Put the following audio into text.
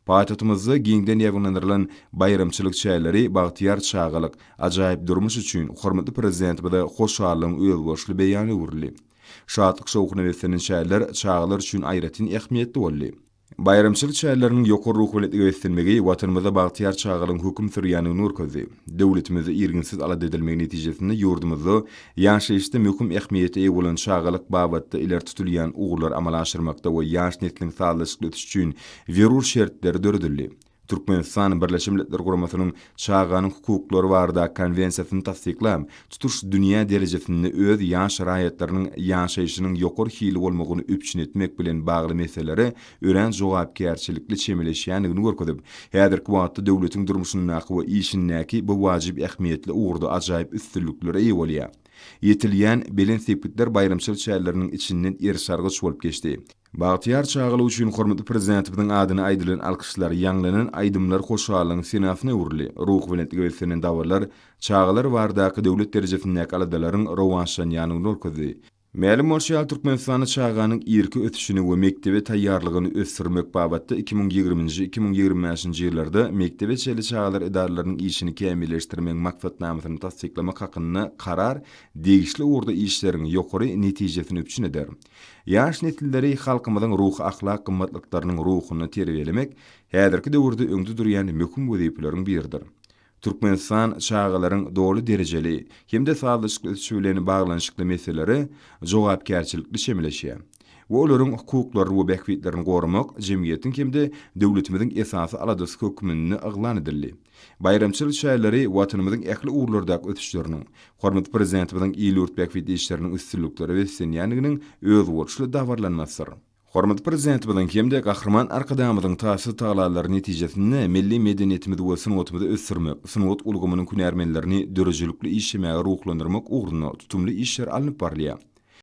Paýtagtymyzda giňden ýaýbaňlandyrylan baýramçylyk çäreleri bagtyýar çagalyk, ajaýyp durmuş üçin hormatly Prezidentimize hoşallygyň özboluşly beýanyna öwrüldi. Şatlyk-şowhuna beslenen çäreler çagalar üçin aýratyn ähmiýetli boldy. Baýramçylyk çäreleriniň ýokary ruhubelentlige beslenmegi Watanymyzda bagtyýar çagalygyň höküm sürýändigini görkezdi. Döwletimizde irginsiz alada edilmegi netijesinde ýurdumyzda ýaşaýyşda möhüm ähmiýete eýe bolan çagalyk babatda ileri tutulýan ugurlary amala aşyrmakda we ýaş nesliň sazlaşykly ösüşi üçin zerur şertler döredildi. Türkmenistan Birleşen Milletler Guramasynyň Çaganyň hukuklary barada Konwensiýasyny tassyklap, tutuş dünýä derejesinde öz ýaş raýatlarynyň ýaşaýşynyň ýokary hilli bolmagyny üpjün etmek bilen bagly meselelere örän jogapkärçilikli çemeleşýändigini görkezip, häzirki wagtda döwletiň durmuşyndaky we işindäki bu wajyp ähmiýetli ugurda ajaýyp üstünliklere eýe bolýar. Ýetilýän belent sepgitler baýramçylyk çäreleriniň içinden eriş-argaç bolup geçdi. Bagtyýar çagalyk üçin hormatly Prezidentimiziň adyna aýdylan alkyşlar, ýaňlanan aýdymlar hoşallygyň senasyna öwrüldi. Ruhubelentlige beslenen dabaralar çagalar baradaky döwlet derejesindäki aladalaryň rowaçlanýandygyny görkezdi. Mälim bolşy ýaly, Türkmenistanda çaganyň irki ösüşini we mekdebe taýýarlygyny ösdürmek babatda 2020-nji, 2025-nji ýyllarda mekdebe çenli çagalar edaralarynyň işini kämilleşdirmegiň maksatnamasyny tassyklamak hakynda Karar degişli ugurda işleriň ýokary netijesini üpjün eder. Ýaş nesilleri halkymyzyň ruhy-ahlak gymmatlyklarynyň ruhunda terbiýelemek häzirki döwürde öňde durýan möhüm wezipeleriň biridir. Türkmenistan çagalaryň doly derejeli hem-de sazlaşykly ösüşi bilen baglanyşykly meselelere jogapkärçilikli çemeleşýär we olaryň hukuklaryny we bähbitlerini goramak jemgyýetiň hem-de döwletimiziň esasy aladasy hökmünde yglan edildi. Baýramçylyk çäreleri Watanymyzyň ähli ugurlardaky ösüşleriniň, hormatly Prezidentimiziň il-ýurt bähbitli işleriniň üstünliklere beslenýändiginiň özboluşly dabaralanmasydyr. Hormatly Prezidentimiziň hem-de Gahryman Arkadagymyzyň taýsyz tagallalary netijesinde milli medeniýetimizi we sungatymyzy ösdürmek, sungat ulgamynyň hünärmenlerini döredijilikli işlemäge ruhlandyrmak ugrunda tutumly işler alnyp barylýar.